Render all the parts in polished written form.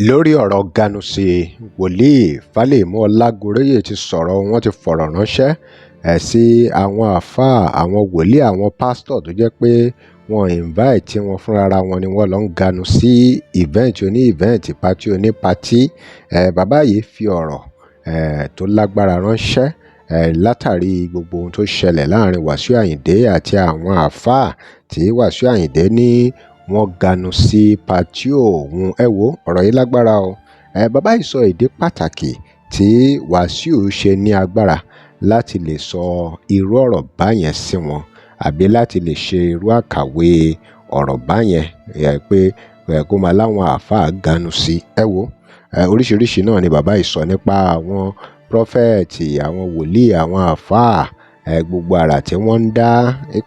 Lórí ọ̀rọ̀ Ganusi, wòlíì Fálèmí Ọlágoróyè ti sọ̀rọ̀. Wọ́n ti fọ̀rọ̀ ránṣẹ́ sí àwọn àáfàá, àwọn wòlíì, àwọn pásítọ̀ tó jẹ́ pé wọ́n invite wọn, fúnra wọn ni wọ́n lọ ń ganu sí event oní event, party oní party. Bàbá yìí fi ọ̀rọ̀ tó lágbára ránṣẹ́ látàrí gbogbo ohun tó ṣẹlẹ̀ láàrin Wàsíù Àyìndé àti àwọn àáfàá tí Wàsíù Àyìndé ní wọ́n ganu sí party òun. Ẹ wo, ọ̀rọ̀ yìí lágbára o. Bàbá yìí sọ ìdí pàtàkì tí Wàsíù ṣe ní agbára láti lè sọ irú ọ̀rọ̀ báyẹn sí wọn, àbí láti lè ṣe irú àkàwé ọ̀rọ̀ báyẹn pé kó máa láwọn àáfàá ganu sí. Ẹ wo, oríṣiríṣi náà ni bàbá yìí sọ nípa àwọn prophet, àwọn wòlíì, àwọn àáfàá, gbogbo àrà tí wọ́n ń dá,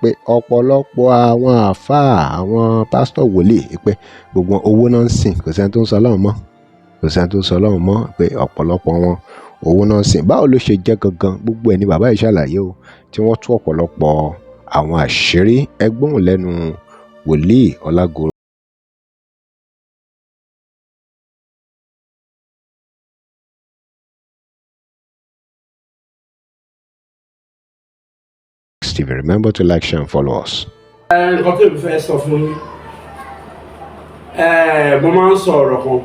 pé ọ̀pọ̀lọpọ̀ àwọn àáfàá, àwọn pásítọ̀, wòlíì, pé gbogbo owó náà ń sìn, kò sẹ́ni tó ń sọ Ọlọ́run mọ́, kò sẹ́ni tó ń sọ Ọlọ́run mọ́, pé ọ̀pọ̀lọpọ̀ wọn owó náà ń sìn. Báwo ló ṣe jẹ́ gangan? Gbogbo ẹ̀ ni bàbá yìí ṣàlàyé o, tí wọ́n tú ọ̀pọ̀lọpọ̀ àwọn àṣírí. Ẹ gbóhùn lẹ́nu wòlíì Ọlágoróyè. TV. Remember to like, share and follow us. Nǹkan tó ń fẹ́ sọ fún yín, mo máa ń sọ ọ̀rọ̀ kan.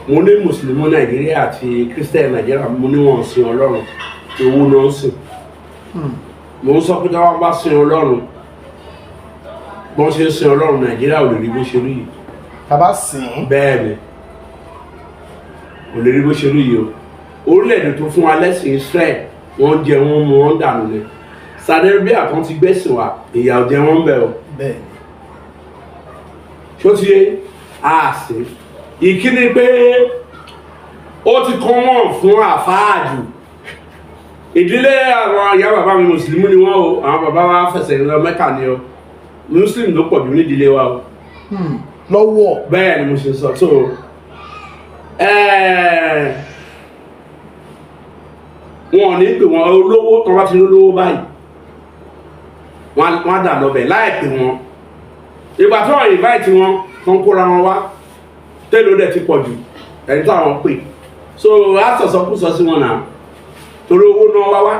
Mo ní mùsùlùmí Nàìjíríà àti Christian Nàìjíríà, mo ní wọn sin Ọlọ́run, owó náà ń sìn. Mo ń sọ pé táwọn bá sin Ọlọ́run bọ́n ṣe ń sin Ọlọ́run, Nàìjíríà ò lè rí bó ṣe rí yìí. Tàbá sìn. Bẹ́ẹ̀ ni, kò lè rí bó ṣe rí yìí o. Orílẹ̀-èdè tó fún wa lẹ́sìn Israel, wọ́n jẹ, wọ́n mu, wọ́n dànù ni. Saudi Arabia kan ti gbẹ́sìn wa, ìyà ò jẹ wọ́n bẹ̀ o. Bẹ́ẹ̀. Ṣó ti yé a sí? Ìkíni pé ó ti kọ́ wọ́n fún àfáàjù ìdílé àwọn ìyá bàbá mi, mùsùlùmí ni wọ́n o. Àwọn bàbá wa fẹsẹ̀ lọ Mẹ́kà ni o. Muslim ló pọ̀ jù nídìílé wa o. Lọ́wọ́. Bẹ́ẹ̀ ni mo ṣe sọ. So wọn ò ní pè wọn olówó. Tó bá ti ní olówó báyìí, wọn á dà lọ́bẹ̀ láì pè wọn. Ìgbà tó wọn invite wọn, tó ń kóra wọn wá, tẹ́lẹ̀ ó dẹ̀ ti pọ̀ jù ẹni tó àwọn pè. So á sọ̀sọ́kùsọ sí wọn náà torí owó náà wá wá.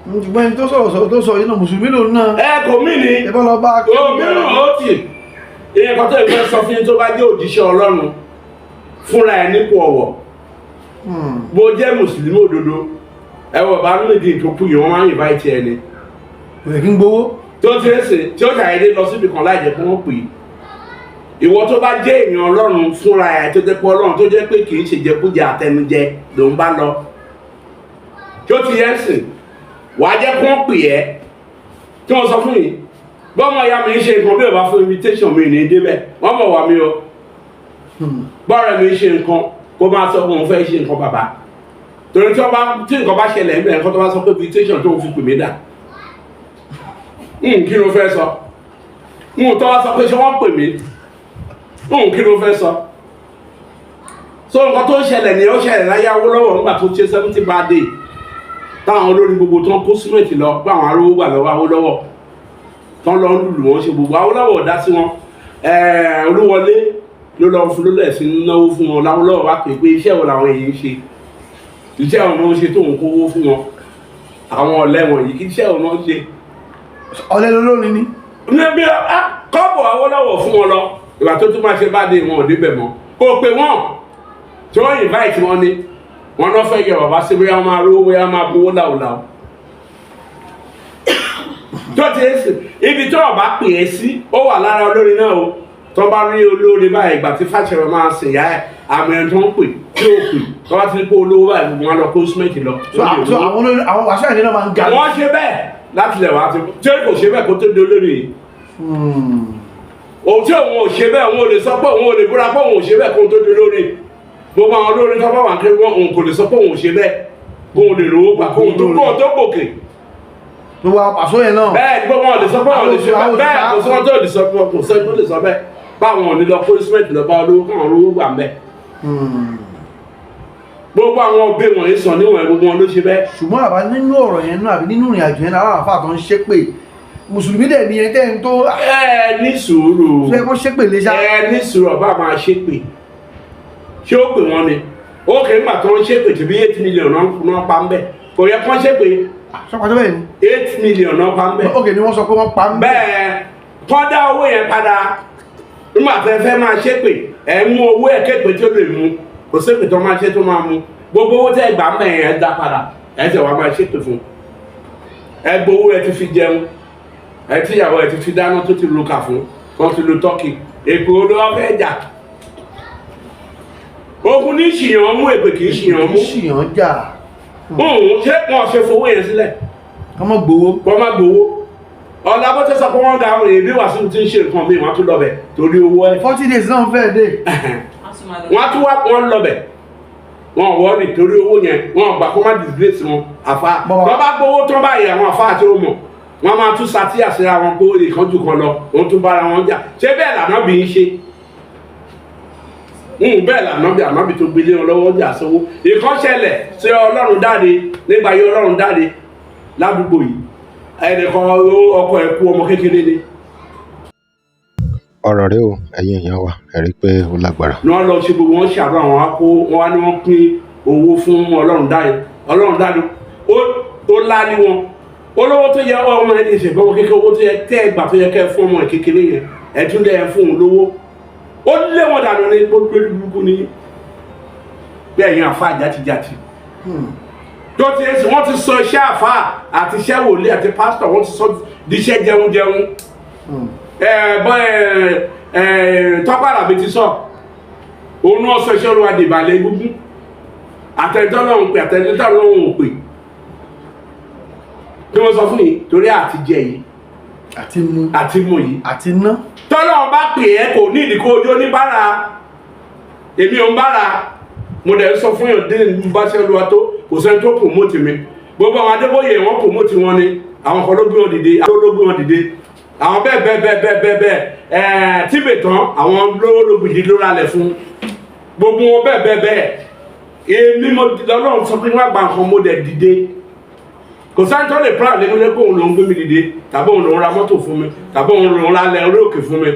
Ṣùgbọ́n ẹni tó sọ̀rọ̀ sọ̀rọ̀ tó sọ yìí náà, mùsùlùmí lòun náà. Ẹ kò mí ni. Ẹ bá lọ bá. Òmíràn ó tì. Ìyẹn kan tó ìfẹ́ sọ fún yín, tó bá jẹ́ òjíṣẹ́ Ọlọ́run fúnra ẹ̀ nípò ọ̀wọ̀, bó jẹ́ mùsùlùmí òdodo, ẹ wọ bá nídìí tó kú yìí, wọ́n máa ń invite ẹni. Kò yẹ kí n gbowó. Tó ti ń sìn tí ó ṣàyẹ̀dé lọ síbi kan láì jẹ́ pé wọ́n pè é. Ìwọ tó bá jẹ́ èèyàn Ọlọ́run fúnra ẹ̀, tó jẹ́ pé Ọlọ́run, tó jẹ́ pé kì í ṣe jẹkújẹ àtẹnujẹ ló ń bá lọ, tí ó ti yẹ sìn, wàá jẹ́ kó wọ́n pè ẹ́. Tí wọ́n sọ fún mi, bọ́mọ ìyá mi ń ṣe nǹkan, bí ò bá fún invitation mi ní débẹ̀. Wọ́n mọ̀ wá mi o. Bọ́ọ̀rẹ́ mi ń ṣe nǹkan, kó máa sọ fún òun fẹ́ ṣe nǹkan, bàbá, torí tí wọ́n bá tí nǹkan bá ṣẹlẹ̀ níbẹ̀, nǹkan tó bá sọ pé invitation tó ń fi pè mí dà, kí ló fẹ́ sọ? Tó wá sọ pé ṣé wọ́n pè mí, kí ló fẹ́ sọ? So nǹkan tó ń ṣẹlẹ̀ ni ó ṣẹlẹ̀ láyé Awólọ́wọ̀ nígbà tó ṣe 70 birthday, táwọn olórin gbogbo tó ń kó símẹ̀tì lọ pé àwọn arówó gbà lọ́wọ́ Awólọ́wọ̀, tó ń lọ ń lùlù, wọn ṣe gbogbo. Awólọ́wọ̀ dá sí wọn. Olúwọlé ló lọ fún lólẹ̀ sí náwó fún wọn. Láwólọ́wọ̀ wá pè pé iṣẹ́ wo làwọn èyí ń ṣe, iṣẹ́ wo náà ń ṣe tó ń kówó fún wọn, àwọn ọ̀lẹ́ wọ̀nyí, kí iṣẹ́ wo náà ń ṣe? Ọ̀lẹ́ lolórin ni. Níbi kọ́bọ̀ Awólọ́wọ̀ fún wọn lọ. Ìgbà tó tún máa ṣe bá dé, wọn ò débẹ̀ mọ́. Kò pé wọ́n tí wọ́n invite wọn ni wọn náà fẹ́ yẹ bàbá sí, bóyá wọn máa rówó, bóyá wọn máa gbowó láwùláwù. Tó ti ń sìn, ibi tó ọba pè é sí, ó wà lára olórin náà o. Tó bá rí olórin báyìí, ìgbà tí Fáṣẹ̀rọ̀ máa sìn yá ẹ̀, àmì ẹni tó ń pè tí ó pè, tó bá ti ní kó olówó báyìí, gbogbo wọn lọ kó símẹ́ǹtì lọ. So àwọn olórin, àwọn Wàsíù Àyìndé náà máa ń ga. Wọ́n ṣe bẹ́ẹ̀ láti lẹ̀ wá tí kò ṣe bẹ́ẹ̀ kó tó di olórin yìí. Òun tí òun ò ṣe bẹ́ẹ̀, òun ò lè sọ pé òun ò lè búra pé òun ò ṣe bẹ́ẹ̀ kó tó di olórin. Gbogbo àwọn olórin tó bá wà kiri wọn, òun kò lè sọ pé òun ò ṣe bẹ́ẹ̀ kóun lè lówó gbà kóun tó gòkè. Gbogbo àwọn pàṣọ yẹn náà. Bẹ́ẹ̀ ni, gbogbo wọn lè sọ pé òun lè ṣe bẹ́ẹ̀. Bẹ́ẹ̀ kò sí wọn tó lè sọ pé, kò sẹ́ni tó lè sọ bẹ́ẹ̀ báwọn ò ní lọ kó símẹ́ǹtì lọ bá olówó káwọn olówó gbà mẹ́. Gbogbo àwọn ọbẹ̀ wọ̀nyí sọ níwọ̀n, gbogbo wọn ló ṣe bẹ́ẹ̀. Ṣùgbọ́n àbá nínú ọ̀rọ̀ yẹn náà, àbí nínú ìrìn àjò yẹn náà, àwọn àfáà tó ń ṣépè, mùsùlùmí dẹ̀ ní ẹni tẹ́ ń tó. Ẹ ní sùúrù. Ṣe kó ṣépè lé ṣá. Ẹ ní sùúrù, ọba máa ṣépè. Ṣé ó pè wọ́n ni? Ó kè é gbà tó ń ṣépè tí bí 8 million náà pa ń bẹ̀, kò yẹ kán ṣépè. Sọ́pàá tó bẹ́ẹ̀ ni? 8 million náà pa ń bẹ̀. Ok, ni wọ́n sọ pé wọ́n pa ń bẹ̀. Bẹ́ẹ̀ kọ́ dá owó yẹn padà. Nígbà tẹ́ fẹ́ máa ṣépè, ẹ̀ ń mú owó ẹ̀ képe tí ó lè mú. Kò ṣépè tó máa ṣe tó máa mú. Gbogbo owó tẹ́ gbà ń bẹ̀ yẹn, ẹ̀ dá padà, ẹ̀ tẹ̀ wá máa ṣépè fún ẹ. Gbowó ẹ ti fi jẹun, ẹ tíyàwó ẹ ti fi dáná, tó ti lu kà fún wọn, ti lu tọ́kì. Èpè olówó fẹ́ jà, ogun ní ṣìyàn mú, èpè kì í ṣìyàn mú. Ṣìyàn jà. Òun ṣé wọn ṣe fowó yẹn sílẹ̀? Kọ́mọ gbowó. Wọ́n má gbowó. Ọ̀la bó ṣe sọ pé wọ́n ga àwọn èèyàn bí Wàsíù ti ń ṣe nǹkan míì, wọ́n á tún lọ bẹ̀ torí owó ẹ̀. 40 days náà fẹ́ẹ̀ dé. Wọ́n á tún wá, wọ́n lọ bẹ̀, wọ́n wọ́ọ̀rì torí owó yẹn. Wọ́n gbà kó má disgrace wọn àfa. Bàbá- Wọ́n bá gbowó tán báyìí, àwọn àfa àti ọmọ wọ́n máa tún satíyà síra wọn pé ó lè kánjú kan lọ, òun tún bára wọn jà. Ṣé bẹ́ẹ̀ lànà bí ń ṣe ń bẹ́ẹ̀ lànà bí ànábì tó gbélé wọn lọ́wọ́ jà sówó? Ìkan ṣẹlẹ̀ sí Ọlọ́run dáre nígbà yìí. Ọlọ́run dáre ládùúgbò yìí, ẹnìkan ọkọ ẹ̀ kú, ọmọ kékeré ni. Ọ̀rọ̀ rẹ o, ẹ̀yin èèyàn wa, ẹ rí i pé ó lágbára. Ní wọ́n lọ ṣe gbogbo wọn ṣàdúrà, wọn á kó wọn wá ní wọ́n pín owó fún Ọlọ́run dáre. Ọlọ́run dáre ó láálí wọn olówó tó yẹ ọmọ ẹni ìṣègbè ọmọ kékeré, owó tó yẹ tẹ́ ẹ gbà tó yẹ kẹ́ ẹ fún ọmọ ẹ kékeré yẹn, ẹ tún lẹ́ ẹ fún òun lówó. Ó lé wọn dànù ní gbogbo burúkú ní bẹ́ẹ̀ yẹn. Àfa játijàti tó ti ẹsẹ̀, wọ́n ti sọ iṣẹ́ àfa àti iṣẹ́ wòlíì àti pásítọ̀, wọ́n ti sọ di iṣẹ́ jẹun jẹun. Ẹ bọ́ ẹ ẹ Tọ́pẹ́ Àlàbí ti sọ òun náà sọ iṣẹ́ Olúwa dìbàlẹ̀ egúngún, àtẹnudọ́ lọ́hùn pé àtẹnudọ́ lọ́hùn ò pè kí wọ́n sọ fún yìí torí àtijẹ yìí Àti mu. Àti mu yìí. Àti ná. Tọ́lọ́run bá pè é, kò ní ìdíkó ojú oníbàárà. Èmi ò ń bára, mo dẹ̀ ń sọ fún yàn dé ní bá ṣe Olúwa tó kò sẹ́ni tó promote mi. Gbogbo àwọn Adébóyè, wọ́n promote wọn ni. Àwọn kan ló gbé wọn dìde, àwọn ló gbé wọn dìde, àwọn bẹ́ẹ̀ bẹ́ẹ̀ bẹ́ẹ̀ bẹ́ẹ̀ bẹ́ẹ̀ bẹ́ẹ̀. Tíbẹ̀tán, àwọn lówó ló gbìdí ló ralẹ̀ fún gbogbo wọn, bẹ́ẹ̀ bẹ́ẹ̀ bẹ́ẹ̀. Èmi mo lọ́lọ́run sọ pé wọ́n gba nǹkan, mo dẹ̀ dìde. Kò sẹ́ni tó lè proud lẹ́nu lẹ́kọ̀ọ́ òun ló ń gbé mi dìde, tàbí òun ló ń ra mọ́tò fún mi, tàbí òun ló ń ra lẹ̀ orí òkè fún mi.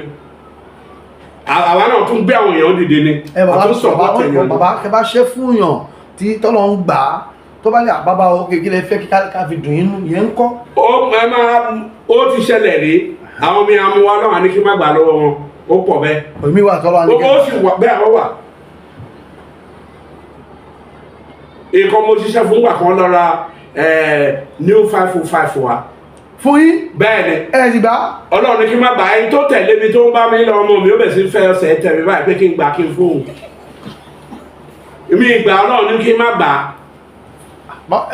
Àwa náà tún gbé àwọn èèyàn dìde ni. Ẹ bàbá. A tún support Bàbá. èèyàn ni. Bàbá, kẹ bá ṣe fún yàn tí tọ́lọ́ ń gbà á, tó bá ní àbábá òkè, kí lẹ fẹ́ kí ká fi dùn yín nú yẹn ń kọ́? Ó ẹ máa ó ti ṣẹlẹ̀ rí. Àwọn mi àmú wa náà ní kí n má gbà lọ́wọ́ wọn, ó pọ̀ bẹ́ẹ̀. Èmi wà tọ́lọ́ Ó ó sì wà bẹ́ẹ̀, àwọn wà. Nǹkan mo ṣiṣẹ́ fún gbà kan lọ ra new 505 wa. Fún yín? Bẹ́ẹ̀ ni. Ẹ sì gbà? Ọlọ́run ní kí n má gbà. Ẹni tó tẹ̀lé mi, tó ń bá mi lọ, ọmọ mi, ó bẹ̀ sí fẹ́ ọsẹ̀ tẹ̀ mí báyìí pé kí n gbà, kí n fóun mi gbà. Ọlọ́run ní kí n má gbà.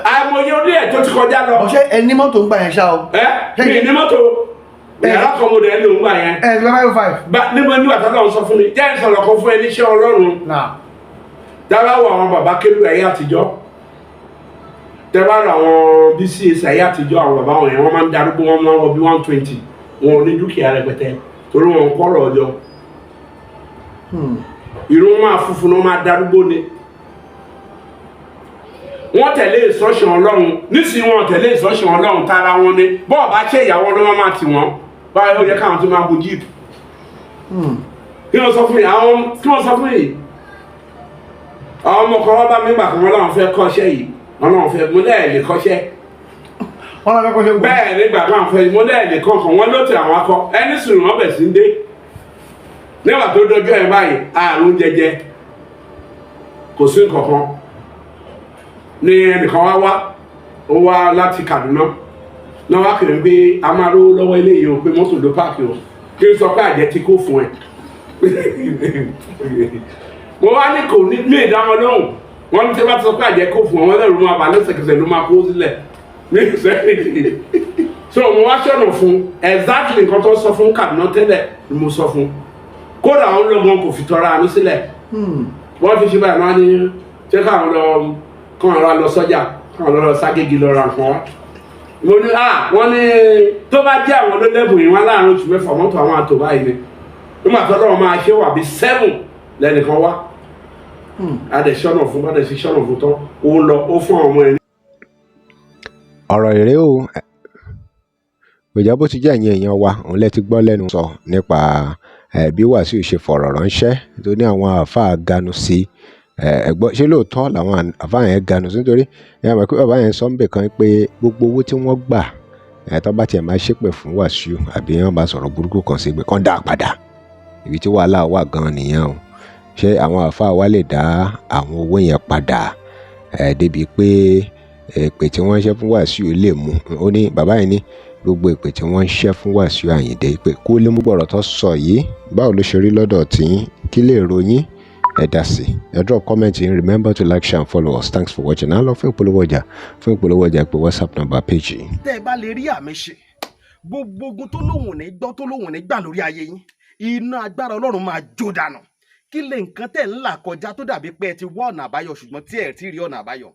Àìmọye orí ẹ̀ tó ti kọjá lọ. Ọ̀ṣẹ́ ẹni mọ́tò ń gbà yẹn ṣá o. Ẹ mi ní mọ́tò, yàrá kan mo dẹ̀ ń lò ń gbà yẹn. Ẹ sì gbà 505? Bá níbo nígbà tó lọ́run sọ fún mi, jẹ́ ìsọ̀rọ̀ kan fún ẹ níṣẹ́ Ọlọ́run. Náà. Dábàá wo àwọn bàbá kérú ayé àtijọ́, dábàá wo àwọn BCS ayé àtijọ́, àwọn bàbá wọn yẹn, wọ́n máa ń darúgbó, wọn máa ń wọ bí 120, wọn ò ní dúkìá rẹpẹtẹ torí wọn ń kọ́rọ̀ ọjọ́. Irun wọn máa funfun, ní wọn máa darúgbó ni. Wọ́n tẹ̀lé instruction Ọlọ́run. Nísìnyí wọn tẹ̀lé instruction Ọlọ́run, tara wọn ni. Bọ́ọ̀ bá ṣe ìyàwó ọlọ́wọ́ máa tì wọ́n báyìí, ó yẹ káwọn tó máa bu jeep. Kí wọ́n sọ fún yìí, àwọn kí wọ́n sọ fún yìí, àwọn ọmọ kan wọ́n bá mi gbà kan, wọ́n láwọn fẹ́ kọ́ṣẹ́ yìí, wọ́n láwọn fẹ́. Mo lẹ́ẹ̀ lè kọ́ṣẹ́. Wọ́n lọ fẹ́ kọ́ ṣe gbọ́. Bẹ́ẹ̀ nígbà kan àwọn fẹ́, mo lẹ́ẹ̀ lè kọ́kàn. Wọ́n ló tẹ àwọn akọ ẹni sùn, wọ́n bẹ̀ sí ń dé. Nígbà tó dọjọ́ ẹ̀ báyìí, àrùn jẹjẹ kò sí nǹkankan ní. Ẹnìkan wá wá, ó wá láti Kaduna náà wá kiri pé a máa rówó lọ́wọ́ eléyìí o, pé mọ́tò ló páàkì o, kí n sọ pé àjẹ́ ti kó fún ẹ. Mo wá ní kò ní mí ìdá wọn lóhùn. Wọn ní tí wọn ti sọ pé àjẹ́ kó fún ọ, wọn lẹ́rù máa bà lẹ́sẹ̀kẹsẹ̀ ló máa kó sílẹ̀ ní ìsẹ́yìn. So mo wá ṣọ̀nà fún exactly nǹkan tó sọ fún Kaduna tẹ́lẹ̀ ni mo sọ fún. Kódà àwọn ológun kò fi tọrọ àánú sílẹ̀. Wọ́n ti ṣe báyìí náà ní ṣé káwọn lọ, káwọn lọ lọ sọ́jà, káwọn lọ ságégi lọ ra nǹkan wá. Mo ní à wọ́n ní tó bá jẹ́ àwọn olólẹ́bùn yìí, wọ́n láàrin oṣù 6 mọ́tò àwọn àtò báyìí ni. Nígbà tó lọ́wọ́ máa ṣe wà bí 7 lẹ́nìkan wá, adẹ̀ ṣọ́nà fún bá dẹ̀ ṣe ṣọ́nà fún tán, ó lọ, ó fún àwọn ọmọ ẹ̀. Ọ̀rọ̀ èrè o. Kò jẹ́ bó ti jẹ́. Ẹ̀yin èèyàn wa, òun lẹ ti gbọ́ lẹ́nu sọ nípa bí Wàsíù ṣe fọ̀rọ̀ ránṣẹ́ tó ní àwọn àáfàá ganu sí. Ẹ gbọ́, ṣé lóòótọ́ làwọn àáfàá yẹn ganu sí? Nítorí ẹ mọ̀ pé bàbá yẹn sọ ń bè kan pé gbogbo owó tí wọ́n gbà ẹ, tó bá tiẹ̀ máa ṣépè fún Wàsíù àbí wọ́n bá sọ̀rọ̀ burúkú kan sí, pé kán dá a padà. Ibi tí wàhálà wà gan nìyẹn o. Ṣé àwọn àáfàá wa lè dá àwọn owó yẹn padà ẹ, débi pé èpè tí wọ́n ń ṣe fún Wàsíù lè mú? Ó ní bàbá yẹn ní gbogbo èpè tí wọ́n ń ṣẹ́ fún Wàsíù Àyìndé pé kó lè mú. Gbọ̀rọ̀ tó sọ yìí, báwo ló ṣe rí lọ́dọ̀ tiyín? Kí lè ròyìn? Ẹ dá sí, ẹ drop comment yín. Remember to like, share and follow us. Thanks for watching. Á lọ fún ìpolówó ọjà. Fún ìpolówó ọjà, pé WhatsApp number page yìí. Tẹ́ ẹ bá lè rí àmì ṣe, gbogbo ogun tó lóhùn ní gbọ́, tó lóhùn ní gbà lórí ayé yín, iná agbára Ọlọ́run máa jó dànù. Kí lè nǹkan tẹ̀ ń là kọjá tó dàbí pé ẹ ti wá ọ̀nà àbáyọ, ṣùgbọ́n tí ẹ ti rí ọ̀nà àbáyọ?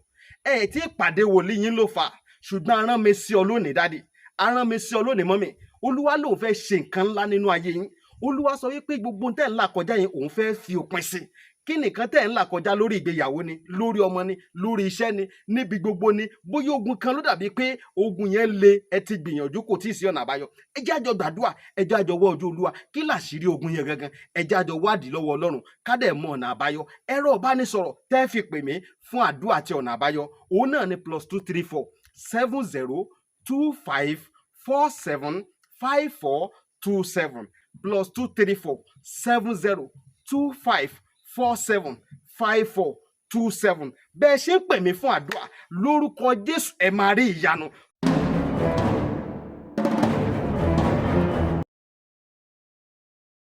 Ẹ ti pàdé wòlíì yín ló fà, ṣùgbọ́n arán mi sí ọ lónìí, daddy, arán mi sí ọ lónìí, mummy. Olúwa lòun fẹ́ ṣe nǹkan ńlá nínú ayé yín. Olúwa sọ wípé gbogbo tẹ̀ ń là kọjá yẹn, òun fẹ́ fi òpin sí. Kí nìkan tẹ̀ ń là kọjá? Lórí ìgbéyàwó ni, lórí ọmọ ni, lórí iṣẹ́ ni, níbi gbogbo ni. Bóyá ogun kan ló dàbí pé ogun yẹn le, ẹ ti gbìyànjú, kò tí ì sí ọ̀nà àbáyọ. Ẹ jẹ́ àjọ gbàdúrà, ẹ jẹ́ àjọ wọ ojú Olúwa. Kí làṣírí ogun yẹn gangan? Ẹ jẹ́ àjọ wádìí lọ́wọ́ Ọlọ́run, ká dẹ̀ mọ ọ̀nà àbáyọ. Ẹ̀rọ ìbánisọ̀rọ̀ tẹ́ fi pè mí fún àdúrà àti ọ̀nà àbáyọ, òun náà ni +234 70 25 47 54 27, +234 70 25 47 54 27. Bẹ́ẹ̀ ṣe ń pè mí fún àdúrà, lórúkọ Jésù, ẹ máa rí ìyanu.